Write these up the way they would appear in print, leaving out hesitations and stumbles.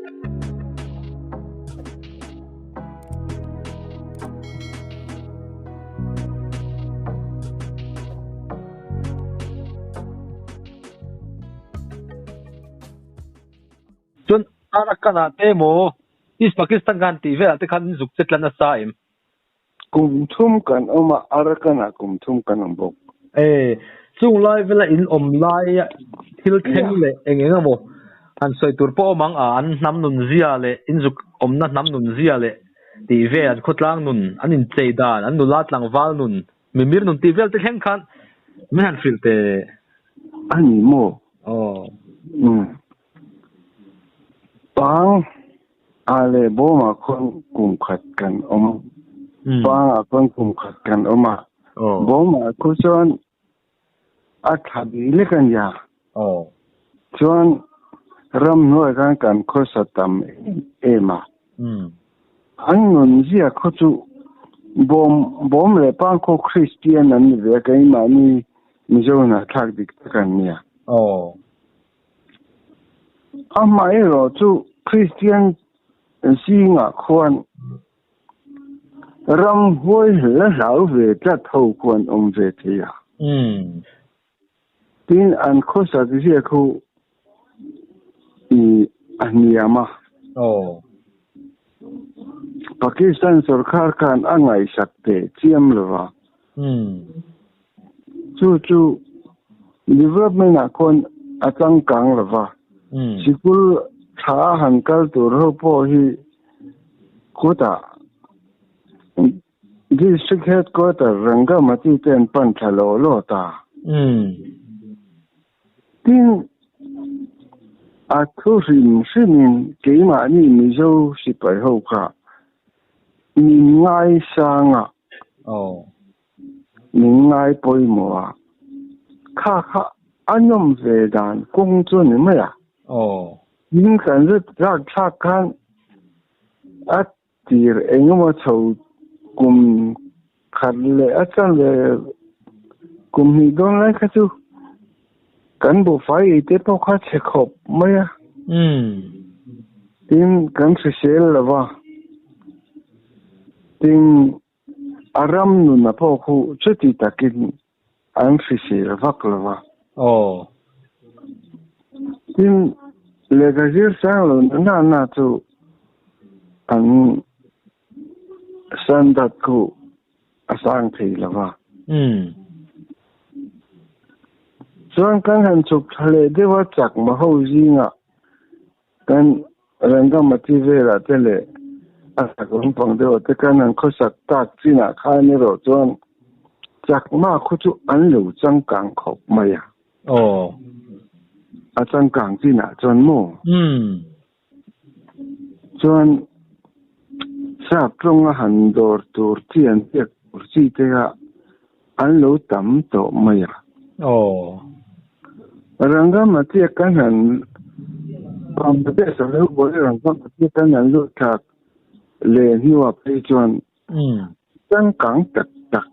Chuan Arakan ah te emaw East Pakistan khan tih velah te khan zuk che tla nasa em? Kum thum kan awm a, Arakan ah kum thum kan awm bawk. E, chung lai vela in awm lai thil thleng leh eng eng emaw han sawi tur pawh awm ang a, an hnam nun zia leh in zuk awmna hnam nun zia leh tih vel, an khawtlang nun, an inchei dan, an nula tlangval nun, mimir nun tih vel te thleng khan min han hrilh teh. A ni maw? Aw. Umm. Pang ah leh bawmah khawn kum khat kan awm. Pang ah khawn kum khat kan awm a. Bawmah khu chuan a thla bih lek a nia. Chuan ramhnuai khan kan khawsa tam em em a. An nunzia khaw chu bawm bawm leh pang khaw Kristian an ni ve a, keimahni Mizo hnahthlak dik tak an nia. Amaherawh chu Kristian zingah khuan ramhuai la hlau ve tlat ho khuan awm ve thei a. Tin, an khawsak ziak ho i a hniam a. Pakistan sorkar khan a ngaihsak teh chiam lo va. Chu chu development ah khawn a changkang lo va, sikul tha a han kal tur ho pawh hi khutah district headquarter Rangamati te an pan tha lo lo ta. Tin, a thu hrim hrimin keimahni Mizo sipai ho kha min ngaisang a. Min ngai pawimawh a, kha kha a nawm ve dan kawng chu a ni mai a. Min kan zet rak thlak khan a tir eng emaw chho kum khat leh a chan ve kum hnih dawn lai kha chu kan buhfai ei te pawh kha chhe khawp mai a. Tin, kan hrisel lo va, tin A ram nuna pawh khu chuti takin an hrisel vak lo va. Tin, lehkha zir sang lo na na na chu an standard khu a sang thei lo va. Chuan kan han chhuk thla leh deuh a chakma ho zingah Kan Rangamati velah te leh a sak lampang deuhah te khan an khawsak tak chinah khan erawh chuan chakma khu chu an lo changkang khawp mai a. Aw. A changkang chinah chuan maw? Umm. Chuan sap tawnga han dawr tur chi an biak tur chi te kha an lo tam tawh mai a. Aw. Rangamati kan han Bangladesh a lo buai Rangamati kan han lut thlak leh hnuah phei chuan changkang tak tak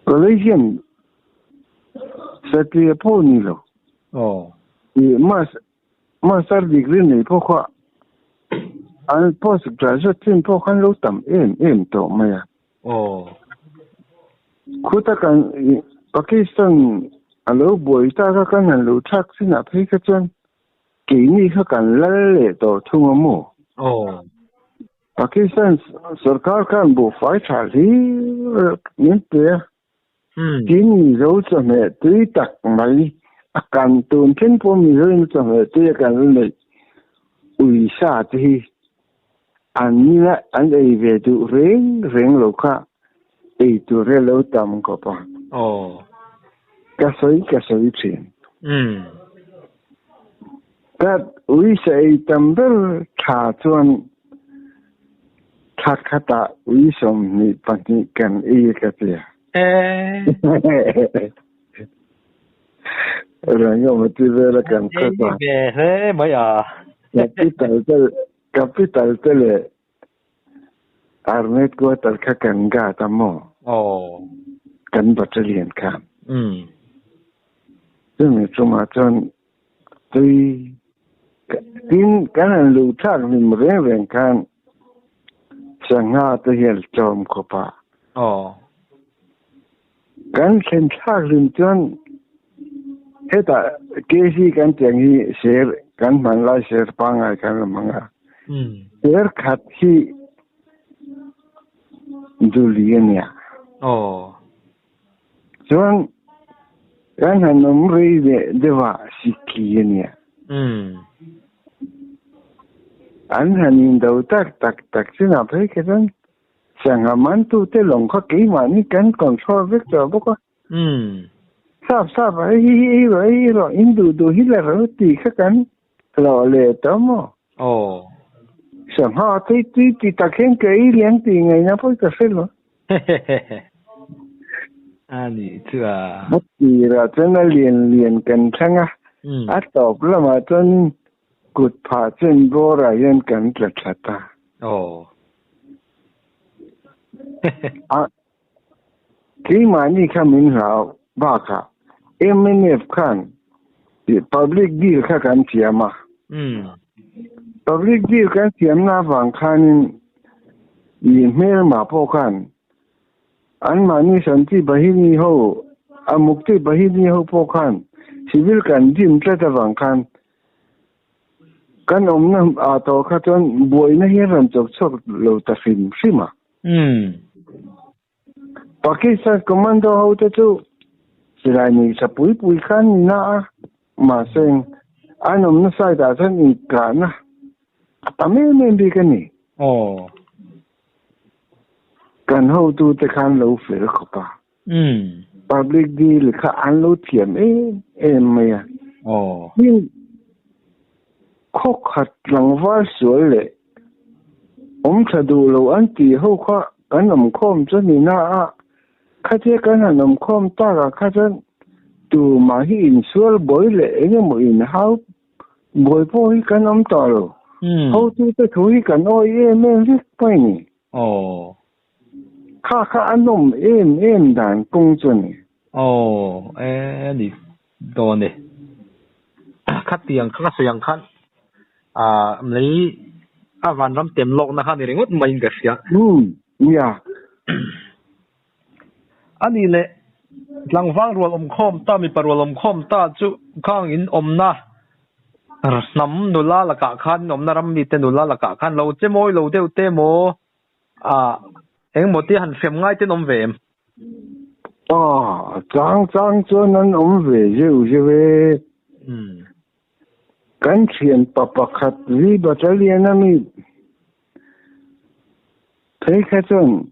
college hian satliah pawh ni lo. Aw. Ih mas Master degree nei pawh kha an post graduate chin pawh khan lo tam em em tawh mai a. Aw. Khuta kan Pakistan a lo buai ta kha kan han lo thlak chinah phei kha chuan keini kha kan lal leh tawh thung a maw? Aw. Pakistan sorkar khan buhfai tha hlir min pe a. Tin Mizo chawhmeh tui tak mai a kan tun thleng pawh Mizo in chawhmeh tui a kan la neih uisa te hi an nila an ei ve duh reng reng lo kha ei tur hi a lo tam khawp a. Ka sawi ka sawi thin. Ka uisa ei tam ber tha chuan thla khatah ui 22 kan ei ka ti a. Rangamati vela kan khat a. Ve hle mai a. Capital te capital te leh army headquarter kha kan guard a maw? Kan battalion khan. Chumi chungah chuan tui. Tin kan han luh thlak hlim reng reng khan sangha te hian tlawm khawp a. Aw. Kan thlen thlak hlim chuan hetah KC kan tih ang hi ser kan hman lai ser pangngai kan awm ang a. Ser khat hi duli a nia. Aw. Chuan kan han awm rei leh deuh a sikhi a nia. An han indo tak tak tak chinah phei kha chuan sangha mantute lawng kha keimahni kan control vek tawh bawk a. Sap sap a hei hi ei rawh ei rawh in duh duh hi la rawh tih kha kan hlawh leh tawh maw? Aw. Sangha tui tui ti tak hian ka ei liang tih ngaihna pawh ka hre lo. A nih chu a. A tirah chuan a lian lian kan thlang a, a tawp lamah chuan kut phah chen bawrah hian kan tla thla ta. Aw. A keimahni kha min hlau bakah mnf khan public deal kha kan thiam a. Public deal kan thiamna avang khanin i hmelmah pawh khan anmahni Shanti Bahini ho, a Mukti Bahini ho pawh khan civil kan dim tlat avang khan kan awmna ah tawh kha chuan buaina hi a rawn chawk chhuak lo ta hrim hrim a. Pakistan commando ho te chu silai nei tha pui pui khan ni na a, mahse an awmna side ah chuan inkahna a tam em em bik a ni. Aw. Kan hotute khan lo fel khawp a. Public deal kha an lo thiam em em mai a. Aw. Tin, khaw khat tlangval sual leh awm tha duh lo an tih ho kha kan awm khawm chu ni na a, khatia kan han awm khawm tak ah kha chuan tumah hi insual buai leh eng emaw inhau buai pawh hi kan awm tawh lo. Hotute thu hi kan awih em em vek mai ni. Aw. Kha kha a nawm em em dan kawng chu a ni. Aw, e ni dawn e. Khatiang kha ka sawi ang khan ah lei a vanram tem lawkna kha ni ringawt maiin ka hria. Umm, nia. A nih leh tlangval rual awmkhawm ta, mipa rual awmkhawm ta chu khang in awmna hnam nula lakah khan in awmna ram mite nula lakah khan lo che mawi lo deuh te maw Ah, engmaw tia han hrem ngai ten awm ve em? Ah, chang chang chuan an awm ve zeuh zeuh e. Kan thian pa pakhat Vi Battalion a mi phei kha chuan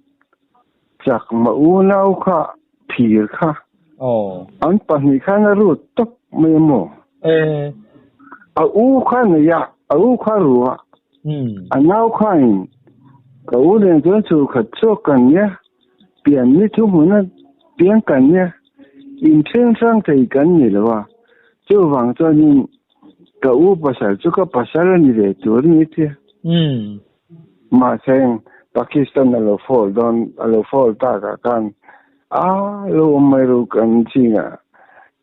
chakma unau kha phir kha an pahnih khan a rut tawp mai a maw? A u kha nei a, a u kha ru a. A nau khain ka u nen chuan chhur khat chhuak kan nia, pian ni thu hmuna piang kan nia, inthen hrang thei kan ni lo a, chuvang chuanin ka u pasal chu ka pasal a ni ve tur a ni tia. Mahse Pakistan a lo fall dawn, a lo fall takah khan a lo awm mai ru kan chingah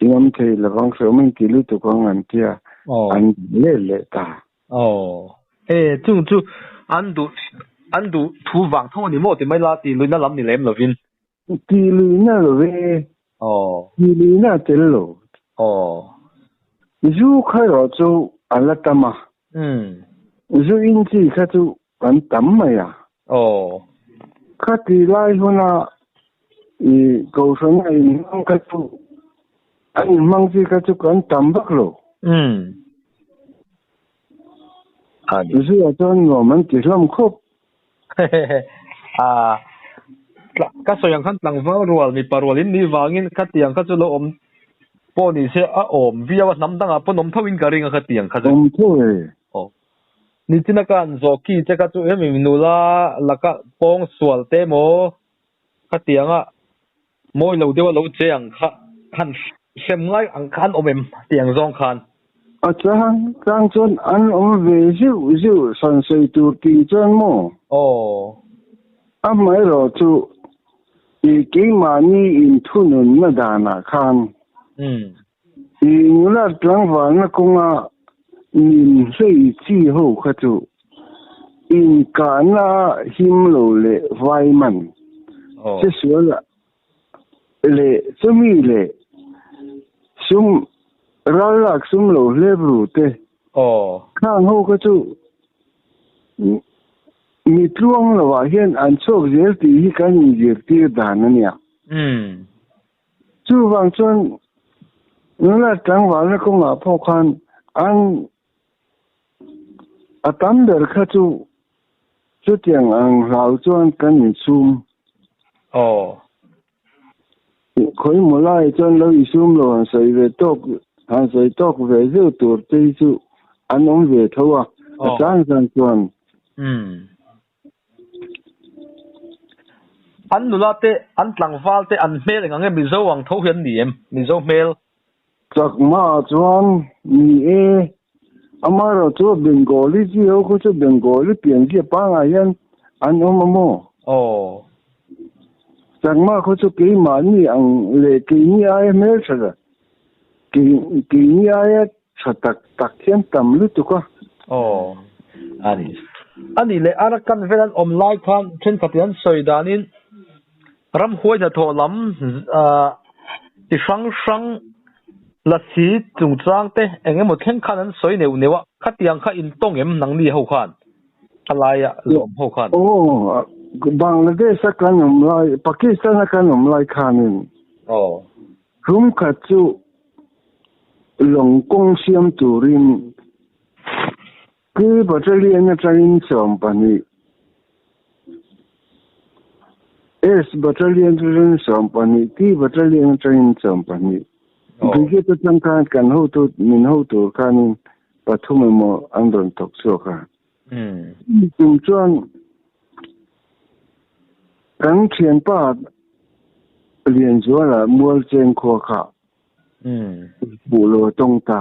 i awm thei lovang hreawm inti lutuk ang an tia, an let leh ta. Aw. E, chung chu an duh an duh thu vang tho a ni maw ti mai la, tih luihna lam ni lem lovin. Tih luihna lo ve. Aw. Tih luihna a tel lo. Aw. Zu kha erawh chu a la tam a. Zu in chi kha chu kan tam mai a. Aw. Khati lai huna i kohhrana inhmang kha chu a inhmang chi kha chu kan tam vak lo. Zuia chuan nuam an ti hlawm khawp. A ka sawi ang khan tlangval rual mipa rual in ni vangin khatiang kha chu lo awm pawh ni se a awm viau a hnam dangah pawn awm tho in ka ring a khatiang kha chu. Awm tho e. Aw. Nichina ka han zawh ki che kha chu hemi nula laka pawng sual te emaw khatianga mawi lo deuha lo che ang kha han hrem ngai ang kha an awm em tih ang zawng khan. A chang chang chuan an awm ve zeuh zeuh san sawi tur tih chuan maw? Aw. Amaherawh chu i keimahni inthununna danah khan i nula tlangvalna kawnga. Ninhlei chi ho kha chu inkahna him lo leh vai man che sual leh chumi leh sum ral lak sum lo hlep ru te khang ho kha chu mi tluang lovah hian an chhuak zel tih hi kan inzirtir dan a nia. Chuvang chuan nula tlangvalna kawngah pawh khan an a tam ber kha chu chutiang ang hlau chuan kan insum. Aw. Khawi maw lai chuan lo insum lo han sawi ve tawk han sawi tawk ve zeuh tur te hi chu an awm ve tho a, a chang chang chuan. Umm. An nula te, an tlangval te, an hmel eng ang nge Mizo ang tho hi an ni em? Mizo hmel. Chakma chuan ni e, amaherawh chu Bengali chi ho khu chu Bengali pianzia pangngai hian an awm a maw? Aw. Chakma khu chu keimahni ang leh keini aia hmeltha keini aia Tha tak tak hian tam lutuk a. Aw. A ni. A nih leh Arakan vel an awm lai khan thenkhatin an sawi danin ramhuai hnathawh lam ti hrang hrang lasi chungchang te eng emaw thleng khan an sawi neuh neuh a, khatiang kha in tawng em nangni ho khan? A laia zawm ho khan. Aw, Bangladesh a kan awm lai, Pakistan a kan awm lai khanin. Aw. Rum khat chu lawng kawng siam turin Pi Battalion atangin 12, S Battalion atangin 12, T Battalion atangin 12, Brigade atang khan kan hotu min hotu khanin pathum emaw an rawn thawk chhuak a. Tum chuan kan thianpa Lianzuala Mualcheng khua kha hmuh lo a tawng ta.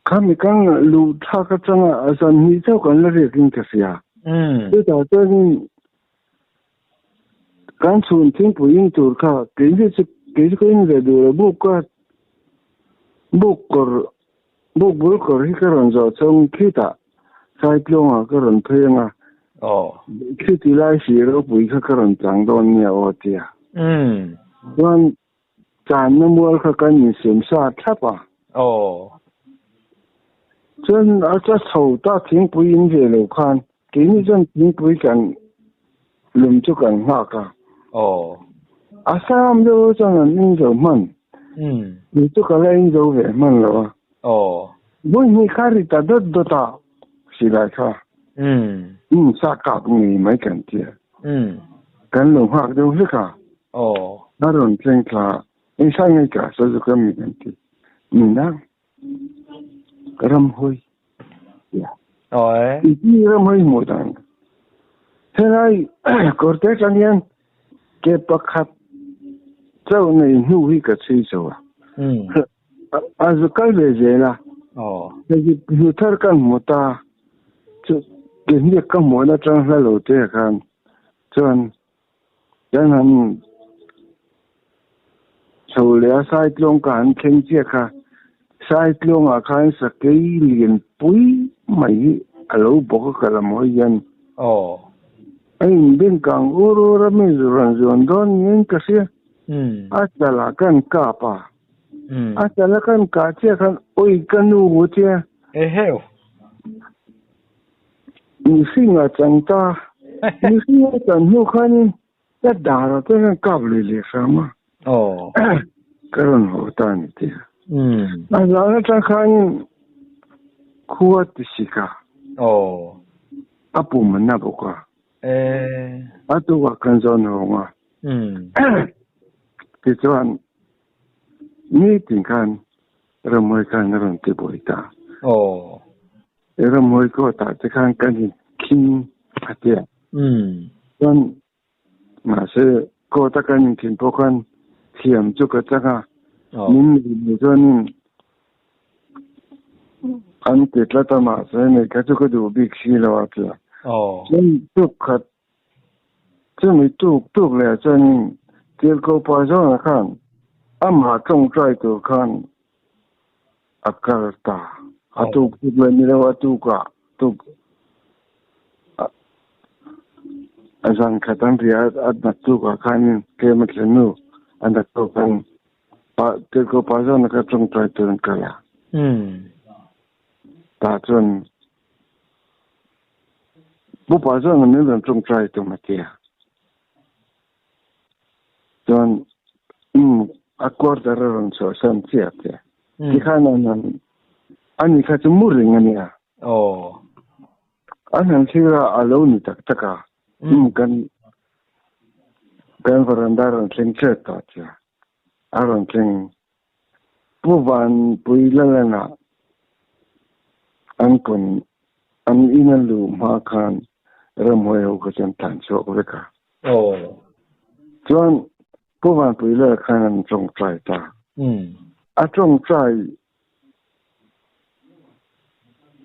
Khami kan luh thlak atanga a zan hnih chauh kan la riakin ka hria. Chutah chuanin kan chhun thingpui in tur kha keini chu kei chu ka in ve duh lo buk ka buk kawr Buk bul kawr hi ka rawn zawh chhung khitah Saitluangah ka rawn phei ang a, khiti lai si ropui kha ka rawn chang dawn nia aw tia. Chuan channa mual kha kan insiam sa thlap a. Chuan a cha chho ta thingpui in ve lo khan keini chuan thingpui kan lum chu kan nghak a. A sam deuh chuan an in zo hman. Kei chu ka la in zo ve hman lo a. Vawi hnih kha ri ta dawt dawt a silai kha. Sa kap ngei mai kan tia. Kan lo nghak deuh hlek a. A rawn thleng thla a. Engsa ngei ka sa chu ka mi kan ti. Nina Ramhawi tia. Iti ramhawi hmuh dan. Helai kawrte atang hian ke pakhat chauh nei hnu hi ka chhui zo a. A zu kal ve zel a. Hei hnu thar ka hmu ta. Chu ke hniak ka hmuhna atang hla lo te khan chuan Kan han chho leh a, Saitlawng ka han thleng chiah kha. Saitlawngah khan sakei lian pui mai hi a lo bawk a ka lam hawi hian. A inbeng kang ur ur a, mi rawn zuan dawn niin ka hria. A chalah kan kap a, a chala kan kah chiah khan awi ka nu hu tia. Eheu. Mihring a chang ta. Mihring a chan hnu khanin ka darah te hian kap lui leh hram a. Ka rawn haw ta a ni tia. A zan atang khanin khua ti sik a. A pum a na bawk a. A tukah kan zawn hawng a. Tichuan nitin khan ramhuai khan a rawn ti buai ta. Ramhuai kawtah te khan kan in khing a tia. Chuan mahse kawta kan in khin pawh khan thiam chu ka chak a. Min nei nei chuanin an ti tlat a mahse nei kha chu ka duh bik si lo a tia. Chuan tuk khat chumi tuk tuk leh chuanin Tirhkoh pa zawnah khan amah tawngtai tur khan. A kal ta. A tuk tuk le ni lo a tuk ah tuk a zan khat an riah a naktuk ah khan tlem a thlen hnu a naktuk khan pa tirhkoh pa zawn ka ṭawngṭai tu an kal a. Tah cun pupa zawn min rawn ṭawngṭai tum a ti a. Cun a quarter a rawn chuahsan chiah te. Tikhan an han ani kha chu mu ring a nia. Oh. An han thlir a, a lo ni tak tak a. Kan kan veranda rawn thleng tep ta tia. A rawn thleng Pu Vanpui Lalana an kun an in a luh hma khan ramhuai ho kha chuan tlan chhuak vek a. Oh. Chuan Pu Vanpui Lala khan an tawngtai ta. A tawngtai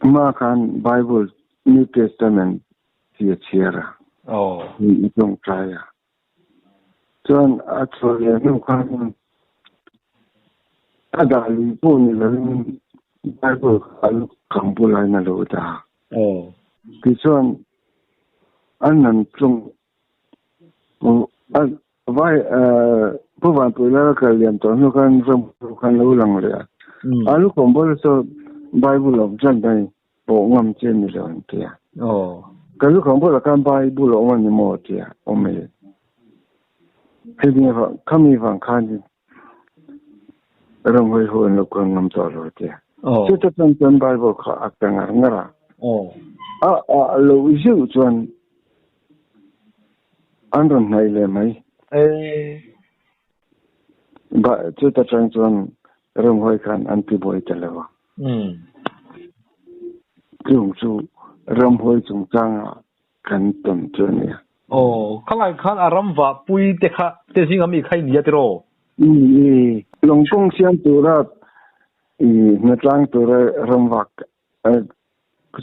hma khan Bible New Testament hi a chhiar a. Oh. A tawngtai a. Chuan a chhuah leh hnu khan a dah lui pawh ni lovin Bible kha a lukham bulah in a lo dah. Tichuan an han tlawng vai Pu Vanpui Lal a kal liam tawh hnu khan ram khan lo lang leh a. A lukham bulah chuan Bible awm zan mai pawh ngam che ni lo an ti a. Ka lukham bulah khan Bible awm a ni maw a ti a, awm e. Hemi avang, khami vang khanin ramhawi ho an lo kal ngam tawh lo a ti a. Chuta tang chuan Bible kha a ta ngar ngar a. A a lo zeuh chuan an rawn hnaih leh mai. Chuta tang chuan ramhawi khan an ti buai ta lo a. Chung chu ramhawi chungchangah kan tawn chu a nia. Aw, khalai khan a ram vah pui te kha te zinga mi kha i nia tiraw? I lawngkawng siam tura i hnatlang tura ram vak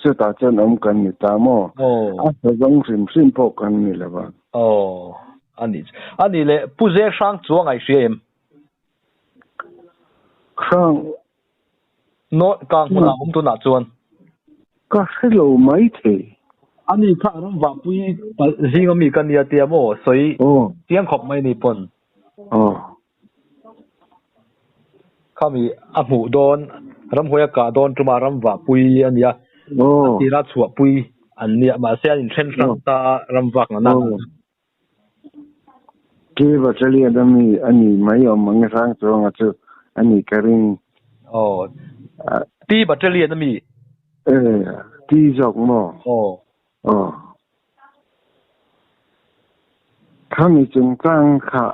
chutah chuan awm kan ni ta maw? Aw. A hna zawng hrim hrim pawh kan ni lo va. Aw, a ni. A ni le, Pu Ze Hrang Chuang a i hria em? Hrang No, kang hmunah awm tunah chuan. Ka hre lo mai thei. Ani kha a ram vahpui palh zing ami ka nia tia maw sawi chiang khawp mai ni pawn. Khami a hmuh dawn, ramhuai a kah dawn tumah ram vahpui a nia. A tira chhuahpui an nia, mahse an inthen hrang ta a ram vak na na. Ke Battalion ami a ni mai awm ang hrang chuanga chu a ni ka ring. Aw. T Battalion ami? E, T zawk maw? Aw. Aw. Khami chungchang kha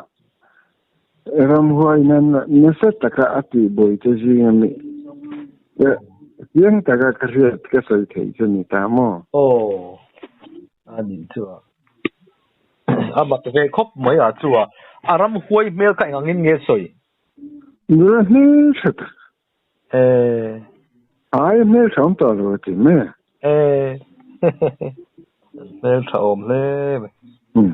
ramhuai na nasa taka a tih buai te zing ami. Chiang taka ka hriat ka sawi thei chu ni ta maw? Aw. A nih chu a. A mak ve khawp mai a chu a. A ram huai hmel kha engangin nge sawi? Nula hmel tha tak. Eh. Ai hmel tha awm tawh lo a ti mai a. Eh. Hmel tha awm hle mai. Um.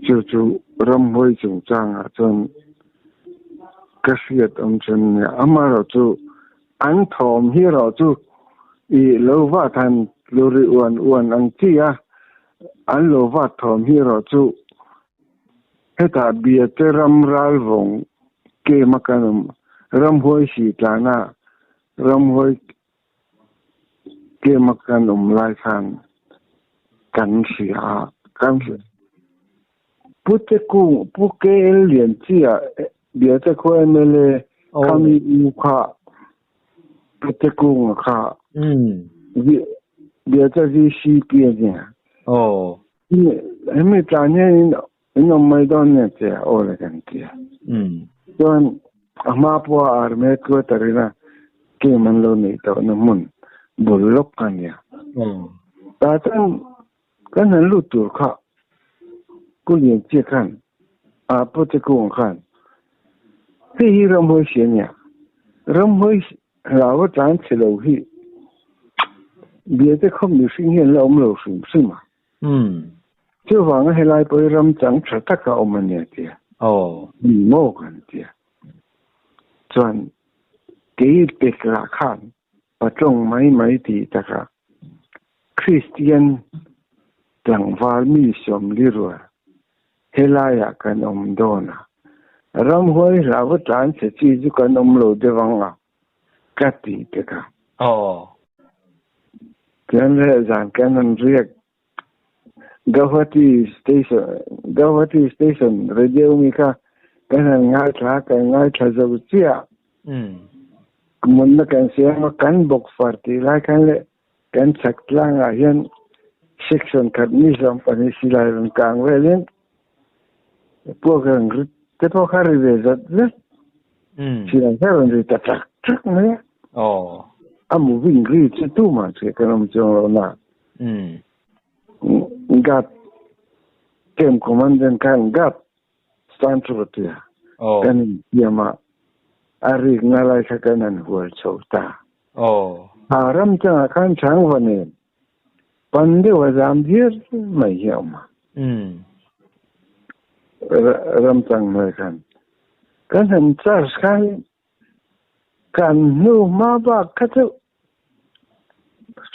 Chu chu ramhuai chungchangah chuan ka hriat awm chuan nia. Amaherawhchu An thawm hi erawh chu i lo vat han tlu ri uan uan ang chi a, an lo vat thawm hi erawh chu hetah Biate ram ral vawng kem a kan awm, ramhuai si tlana ramhuai kem a kan awm lai khan kan hria a, kan hria. Pu Te Kung, Pu KL Lian Chia, Biate khua mla khami u kha Pu Te Kung a kha Biate VCP a nia. Hemi tlan hian in awm mai dawn nge che a aw le kan ti a. Chuan a hma pawha army headquarter ina game an lo neih tawhna hmun bul lawk kha a nia. Tah chuan Kan han lut tur kha Ku Lian Chia khan a Pu Te Kung khan hei hi ramhuai si a nia, ramhuai hlau a tlan chhe lo hi biate khawp mihring hian la awm lo hrim hrim a. Chuvanga helai pawh hi ram chang tha taka awm a nia tia. Ni maw kan tia. Chuan kei pek lah khan patawng mai mai tih takah Kristian tlangval mi 40 rual helaiah kan awm dawn a. Ramhuai hlau a tlan chhe chi chu kan awm lo deuh ang a ka ti pek a. Chuan leh zan kan han riak Guwahati station Guwahati station radio mi kha kan han ngaithla kan ngaithla zo chiah. Munna kan siam a kan bawk far tih lai khan leh kan chhak tlangah hian section khat mi 12 silai rawn kang velin puak rawn ri te pawh kha ri ve zat zat. Silai kha rawn ri ta ṭak ṭak mai a. A moving ri chu tumah hriat kan awm chuang lo na. Guard camp commandant khan guard stand chu ka ti a. Kan insiam a, a rik na lai kha kan han hual chho ta. A ram changah khan changva nen pan deuh a zam diar mai hi a awm a. Ram chang hnuai khan kan han charge khan kan hnu hma bak kha chu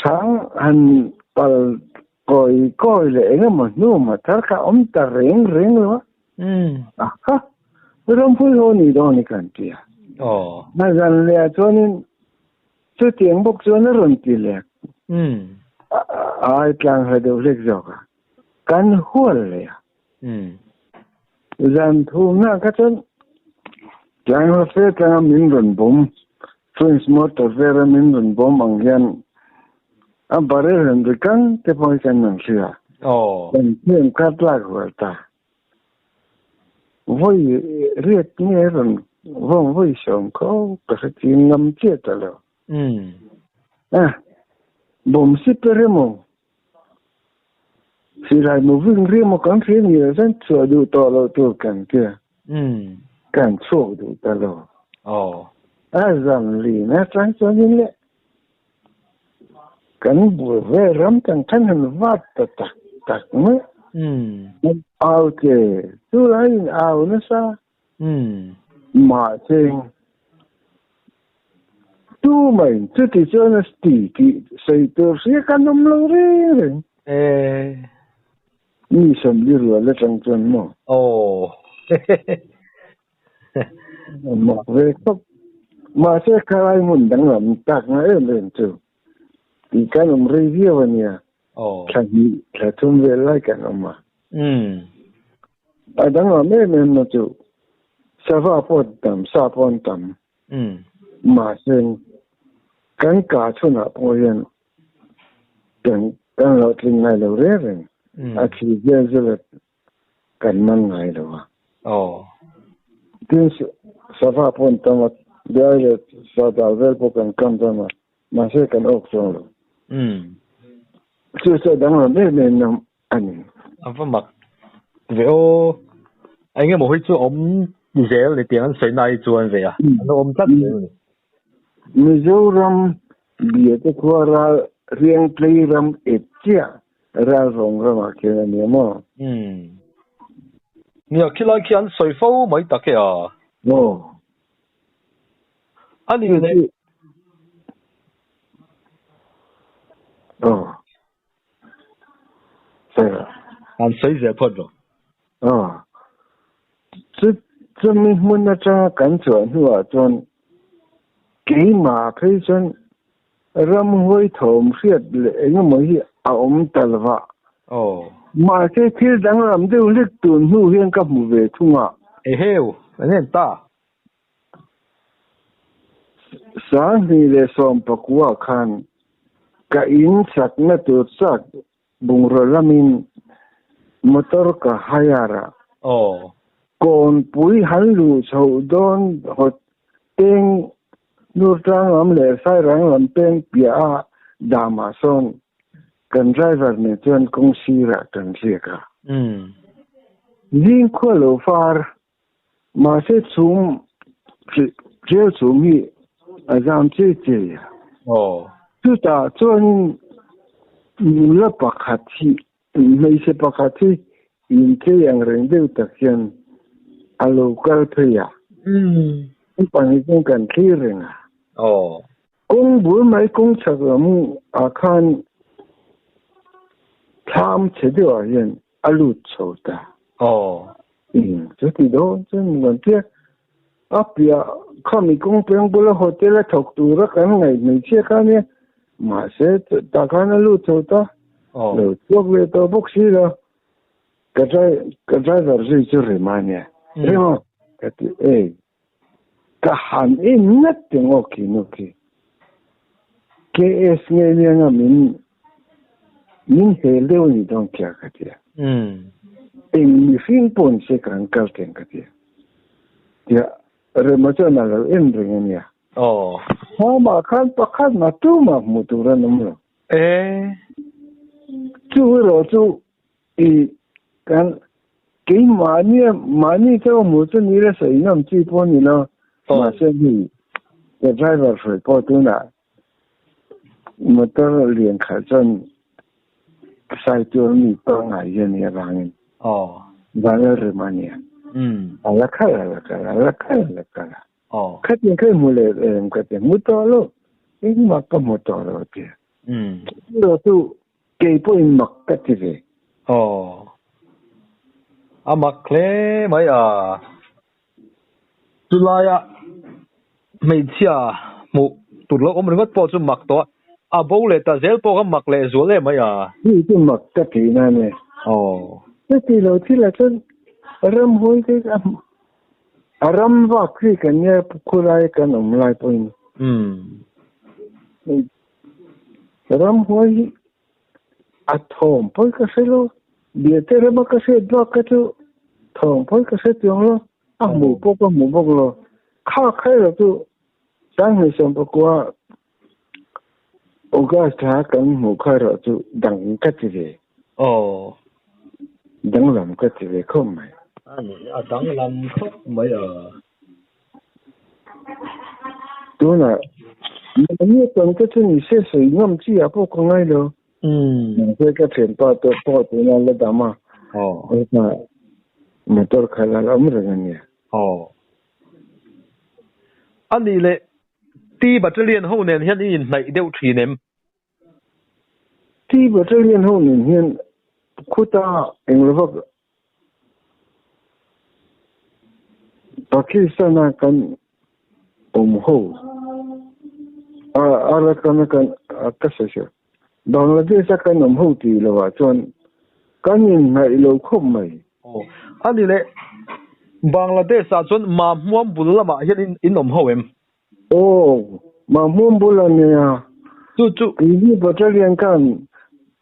Chhang han pal kawi kawi leh eng emaw hnu ma thar kha awm ta reng reng lo a. Aha, rampui ho ni dawn i kan ti a. A zan leh ah chuanin chutiang bawk chuan a rawn ti leh a, ai tlang hla deuh hlek zawk a, kan hual leh a. Zan thumna kha chuan tlang hla fe tanga min rawn bawm French motor vera min rawn bawm ang hian a barrel han ri kang te pawh hi kan rawn hria. Kan thiam kha tlak hual ta. Vawi riat nge rawn vawm vawi 10 kho ka hre chin ngam chiah ta lo. Bawm si per emaw silai moving ri emaw kan hria ni lo chuan chhuah duh tawh loh tur kan tia. Kan chhuak duh ta lo. A zan lin atang chuanin le kan bul vel ram tang khan han vat ta tak tak mai. Au che chu laiin au nasa. Mahse tu mai chuti chuan a ti tih sawi tur hria kan awm lo reng reng. Mi 40 rual atang chuan maw? Mak ve khawp. Mahse khalai hmun danglam tak nga em em chu tih kan awm rei viau a nia. Thla hnih, thla thum vel lai kan awm a. A danglam em em na chu sava pawh tam, sa pawh an tam. Mahse kan kah chhunah pawh hian kan kan lo tling ngai lo reng reng. A thli zel zel a kan man ngai lo a. Tin sava pawh an tam a, biai leh sadal vel pawh kan kam tam a, mahse kan awk chuang lo. Chu chu a danglam em em na a ni. A va mak ve aw. Eng emaw hi chu awm zel ni tiang an sawi na hi chuan ve a. An lo awm tlat zel a ni. Mizoram Biate khua ral Riangtlei ram ep chiah Ralrawng ramah khian a nia maw? Umm. Nia, khilai khi an sawi fo mai tak e a. Aw. A nih leh. Aw. Sawi a. An sawi zel phawt rawh. Aw. Chu chumi hmun atanga kan chhuah hnuah chuan keimah phei chuan ramhuai thawm hriat leh engemaw hi a awm ta lo va. Mahse thil danglam deuh hlek tun hnu hian ka hmu ve thung a. Eheu, an en ta. 2019 khan ka in sakna tur chak bungraw lamin motor ka hire a. Kawnpui han luh chhoh dawn hawt peng Nurtlang lam leh Sairang lam peng piah a damah sawn kan driver nen chuan kawng sirah kan riak a. Zing khua lo far mahse chhum rel chhum hi a zam che che a. Chutah chuanin nula pakhat hi hmeichhe pakhat hi inchei ang reng deuh tak hian a lo kal phei a. An pahnih chuan kan thlir reng a. Kawng bul mai kawng chhak lam ah khan thlam chhe deuh ah hian a lut chho ta. Chuti dawn chuan kan tia a piah khami kawng peng bula hotel a thawk tura kan ngaih hmeichhia kha nia mahse tah khan a lut chho ta. Lo chhuak ve tawh bawk si lo. Ka ka driver zui chu rem a nia. Rem a ka ti ei. Ka han en ngat teng aw khi nu khi. KS nge nia nga min min hel deuh a ni dawn kia ka ti a. Eng mihring pawh ni se ka han kal teng ka ti a. Tia Rema chuan a lo en reng a nia. Hmamah khan pakhat mah tumah hmuh tur an awm lo. Chu erawh chu I kan keimahnia mahni chauh hmuh chu ni la sawi ngam chi pawh a ni lo. Mahse hei ka driver hruai pawh tunah motor lian khalh chuan sai tur mi pangngai hi a nih avangin Vanlalrem a nia. A la kal a la kal a la kal a la kal a. Khatin kha i hmu leh em ka ti hmu tawh lo engmah ka hmu tawh lo a ti a. Erawh chu Kei pawhin mak ka ti ve. Aw. A mak hle mai a. Chulaia hmeichhia hmuh tur lo awm ringawt pawh chu mak tawh a, a bo leh ta zel pawh kha mak leh zual em mai a. Hei chu mak ka ti na nia. Aw. Chuti lo thil ah chuan ramhuai te a ram vak hi kan nia khulai kan awm lai pawhin. Umm. Ramhuai hi a thawm pawi ka hre lo, biate rama ka hriat bak kha chu thawm pawi ka hre chuang lo, a hmuh pawh ka hmu bawk lo. Kha kha erawh chu Sanghnih pakua August thla kan hmuh kha erawh chu dang ka ti ve. Aw. Danglam ka ti ve khawp mai. A ni, a danglam khawp mai a. Tunah mahni tan te chu ni se sawi ngam chi ah pawh ka ngai lo. Mahse ka thianpa te pawh tuna la dam a, heta motor khalh a la awm reng a nia. A nih leh T Battalion ho nen hian i inhnaih deuh thin em? T Battalion ho nen hian khuta englo vak Pakistan a kan awm ho a Arakan a kan ka sawi sawi Bangladesh a kan awm ho tih lo ah chuan kan inhnaih lo khawp mai. Aw a ni le Bangladesh ah chuan Mahmuam bul lamah hian in awm ho em? Aw, Mahmuam bul a nia. Chu chu. Keini Battalion khan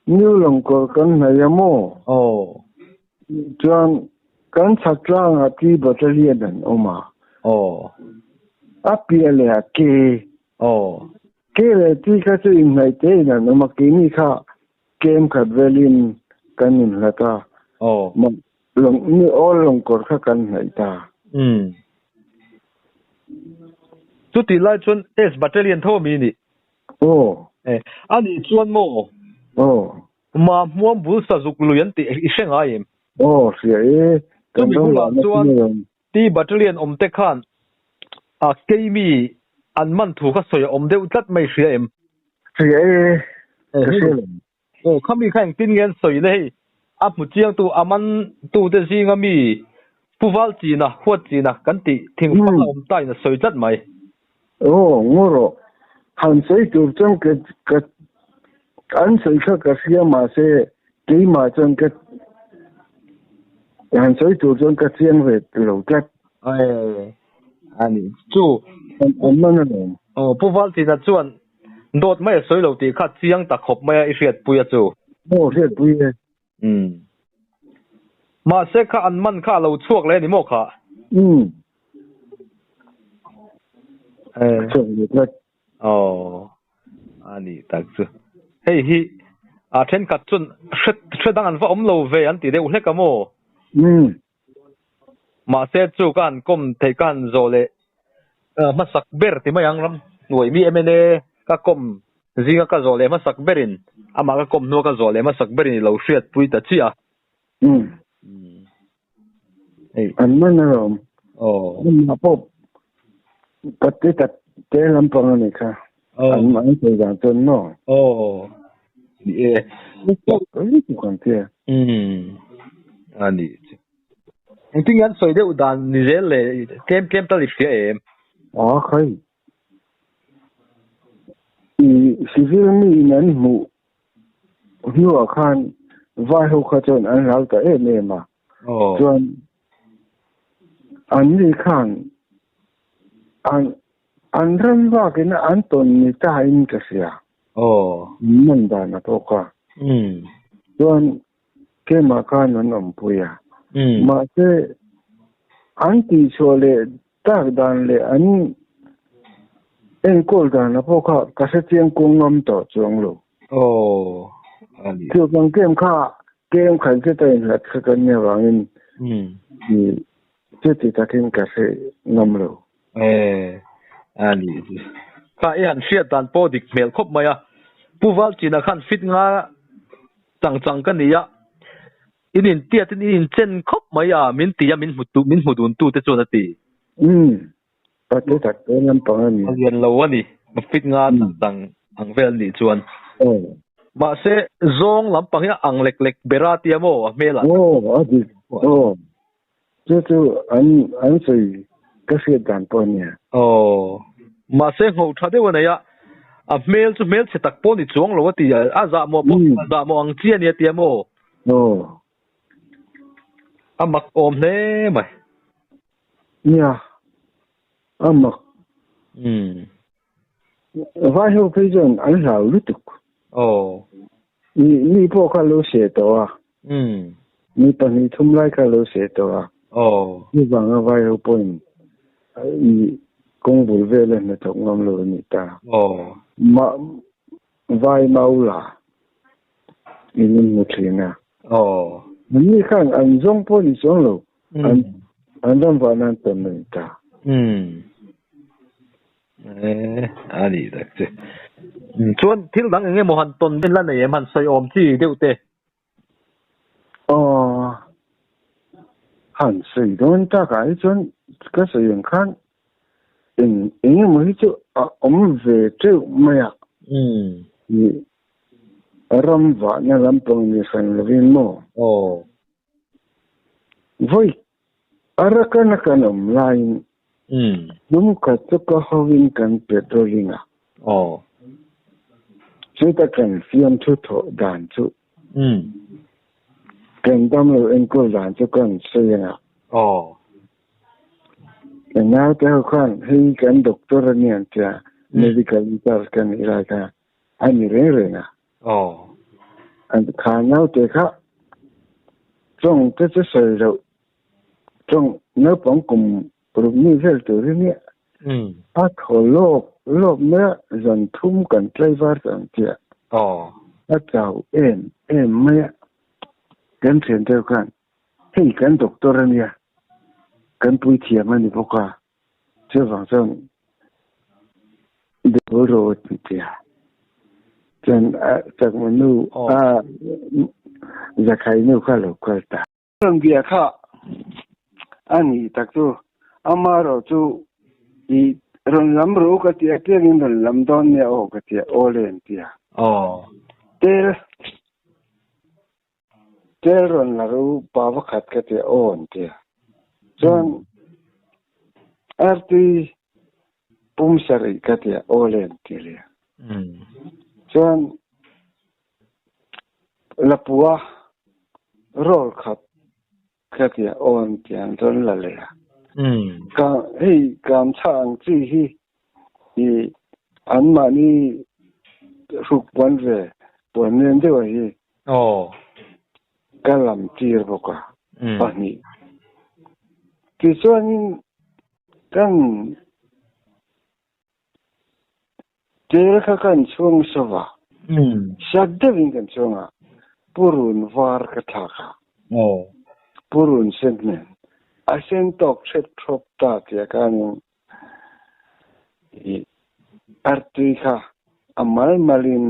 New Langkawr kan hnaih a maw? Aw. Chuan kan chhak tlangah T Battalion an awm a. Aw. A piah leh a ke. Aw. Ke leh T kha chu inhnaih te in an awm a, keini kha kem khat velin kan inhlat a. Aw. Lawng ni awl lawngkawr kha kan hnaih ta. Umm. Chutih lai chuan S Battalion tho ami nih? Aw. E, a nih chuan maw? Aw. Ma hmuam bul sazuk lui an tih i hre ngai em? Aw, hria e. Chumi bulah chuan T Battalion awm te khan a keimi an man thu kha sawi a awm deuh tlat mai hria em? Hria e, ka hria lo. Aw, khami kha engtin nge an sawi le hei? A hmu chiangtu, a mantute zinga mi Puval china, huat china kan tih thingfang a awm ta in a sawi tlat mai. Aw, ngaw rawh. Han sawi tur chuan ka ka an sawi kha ka hria mahse keimah chuan ka han sawi tur chuan ka chiang ve lo tlat. Ae, a ni chu. An man alawm. Aw, Puval china chuan Dawt mai a sawi lo tih kha chiang ta khawp mai a i hriatpui a chu. Aw hriatpui e. Umm. Mahse kha an man kha a lo chhuak leh a ni maw kha? Umm. A chhuak leh tlat. Aw. A nih tak chu. Hei hi a thenkhat chuan hre hre dang an va awm lo ve an ti deuh hlek a maw? Umm. Mahse chu ka han kawm theih ka han zawh leh hmasak ber ti mai ang ram hnuai mi mla ka kawm zinga ka zawh leh hmasak berin amah ka kawm hnua ka zawh leh hmasak berin i lo hriatpui ta chiah a. An man alawm. Aw. Amah pawh Pate tak te lampang ani kha. An an sawi dan chuan maw? Aw. Ni e. Lutuk ang che. Umm. A ni chu. Engtin nge an sawi deuh dan ni zel le tlem tlem tal i hria em? A khai. I civil mi in an hmuh hnuah khan vai ho kha chuan an hlau ta em em a. Chuan an ni khan an an ram vakin an tawn ni ta in ka hria. Man dan a tawk a. Chuan keimah khan an awmpui a. Mahse an tihchhuah leh tak dan leh an enkawl dan a pawh kha ka hrechiang kawng ngam tawh chuang lo. Chuvang kem kha kem khat zet a inhlat kha kan nih avangin chuti takin ka hre ngam lo. A ni chu. Kha i han hriat dan pawh dik hmel khawp mai a. Pu Valchina khan fit nga chang chang ka ni a. In intiatin in inchen khawp mai a, min ti a, min hmu tu, min hmu dun tu te chuan a ti. Umm, pate tak te lampang a ni. A lian lo a ni, fit nga chang chang ang vel nih chuan. Aw. Mahse, zawng lampang hi a ang lek lek ber a tia maw a hmelah. Aw, a dik. Aw. Chu chu an an sawi ka hriat dan pawh a nia. Aw. Mahse ngho tha deuh a nei a, a hmel chu hmelchhe tak pawh ni chuang lo a ti a, a zahmawh pawh a zahmawh ang chi a nia tia maw? Aw. A mak awm hle mai. Nia, a mak. Umm. Vai ho phei chuan an hlau lutuk. Aw. Mi pawh kha lo seh tawh a. Umm. Mi pahnih thum lai kha lo seh tawh a. Aw. Chuvanga vai ho pawhin i kawng bul vela hnathawk ngam lo a nih ta. Aw. Ma vai maula in an hmu thin a. Aw. Anni khan an zawng pawh ni chuang lo. An an ram vah nan tawn a ni ta. Umm. Eh, a ni tak che. Chuan thil dang eng emaw han tawn vel la nei em han sawi awm chi deuh te? Aw, han sawi dawn takah hi chuan ka sawi ang khan eng eng emaw hi chu a awm ve teuh mai a. Ram vahna lampang ni hran lovin maw? Aw. Vawi Arakan a kan awm laiin hnum khat chu ka hovin kan patrolling a. Chuta kan fiamthu thawh dan chu kan damlo enkawl dan chu kan sawi ang a. Ka naute ho khan hei kan doctor a ni an tia, medical in charge ka nih lai kha a ni reng reng a. Kha naute kha tawng te chu sawi loh tawng naupang kum ruk mi vel tur hi nia a thaw lawk lawk mai a zan thum kan tlaivar ta ang tia a chau em em mai a kan thian deuh khan hei kan doctor a nia kan puithiam a ni bawk a Chuvang chuan Devil Road an ti a. Chuan chakma nu a Zakhai nu kha lo kal ta. Rawn bia kha a ni tak chu amarawh chu i rawn lam ru ka ti a piangin rawn lam dawn nia aw ka ti a aw le an ti a. Tel Tel rawn la ru pa pakhat ka ti a aw an ti a. Chuan artui pum sarih ka ti a aw le an ti leh a. Chuan lapua roll khat ka ti a aw an ti a an rawn la leh a. Ka hei kamchah ang chi hi i anmahni hruk puan ve puan nen deuh a hi ka lam tir bawk a pahnih. Tichuanin kan tel kha kan chhuang sova sat deuhin kan chhuang a purun var ka thlak a purun sen nen a sen tawk hrep thlawp ta tia khanin Artui kha a mal malin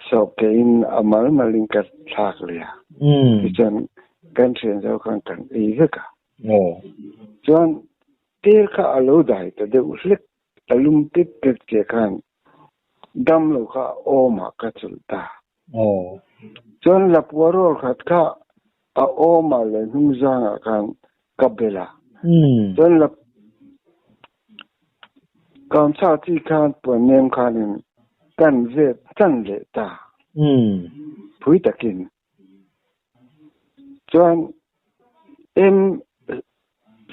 sawh kein a mal malin ka thlak leh a. Tichuan kan thian zo khan kan ei vek a. Chuan Tel kha a lo dai ta deuh hlek a lum pet pet che khan dam lo kha awmah ka chawlh ta. Chuan lapua rual khat kha a awmah leh hnungzangah khan ka bel a. Chuan lap kamchha chi khan puan nem khanin kan zep chan leh ta. Phui takin. Chuan M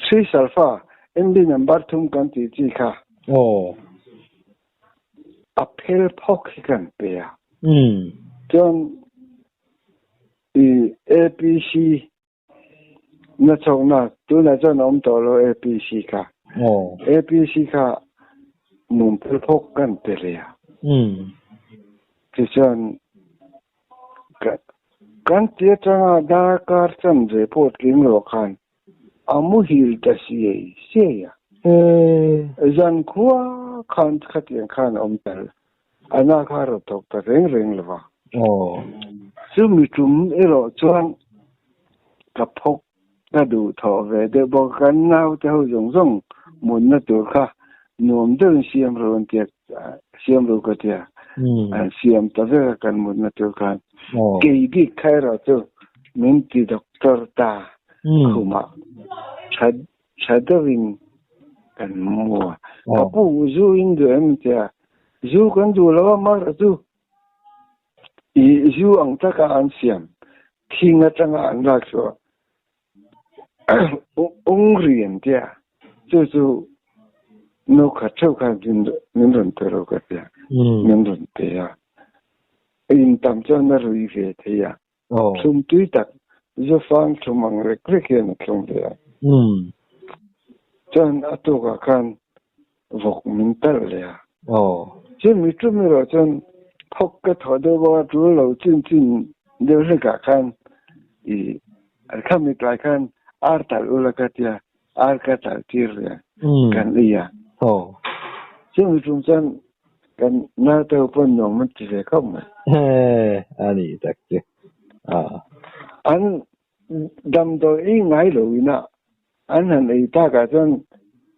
Sri Salfa MB number thum kan tih chi kha a phel phawk hi kan pe a. Chuan i APC na chhohna tunah chuan a awm tawh lo APC kha. APC kha mum phel phawk kan pe leh a. Tichuan Kan ti atanga darkar chanve pawh tling lo khan a muhil ta siai siai a. Zankhua khan khatiang khan a awm tel, a na kha a rawn thawk ta reng reng lo va. Chumi tum erawh chuan ka phawk ka duh thawh ve deuh bawk a, kan naute ho zawng zawng mutna tur kha nuam deuhin siam ru an tia, siam ru ka tia, an siam ta vek a kan mutna tur khan. Kei bik kha erawh chu min ti doctor ta khumah tha tha deuhin kan mu a, ka pu zu in duh em tia, zu kan duh lo a mar chu i zu ang taka an siam Thing atanga an lak chhuah ung ri an tia, chu chu no khat theuh khan min rawn pe rawh ka tia, min rawn pe a. In tam chuan a rui ve thei a, thlum tui tak zufang thlum ang rek rek hian a thlum ve a. Chuan a tukah khan vawk min talh leh a. Chumi tum erawh chuan phawk ka thawh deuh bawk a, tul lo chin chin deuh hlekah khan i khami tlai khan ar talh ula ka tia, ar ka talh tir ve a, kan ei a. Chumi tum chuan kan naute ho pawn nuam an ti ve khawp mai. A ni tak chu. An damdawi ei ngai lo ina An han ei takah chuan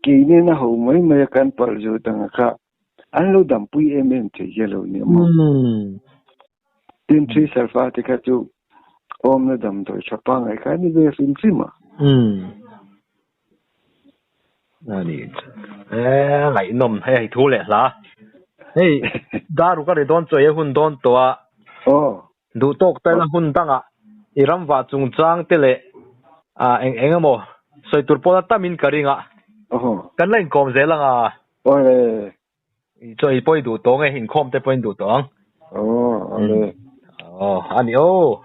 keinin a ho mai mai a kan palh zut ang a kha an lo dampui em em thei hi a lo ni maw? Tin Thri Salfa te kha chu awmna damdawi tha pangngai kha a ni ve hrim hrim a. A ni chu. E ngaihnawm hei hei thu leh hla. Hei daru ka ri dawn chu ei a hun dawn tawh a. Aw. Duh tawk taina hun dangah i ramvah chungchang te leh eng eng emaw sawi tur pawh la tamin ka ring a, kan la inkawm zel ang a. Awle. Chaw i pawh i duh tawh nge, inkhawm te pawh in duh tawh ang. Aw, awle. Aw, a ni aw.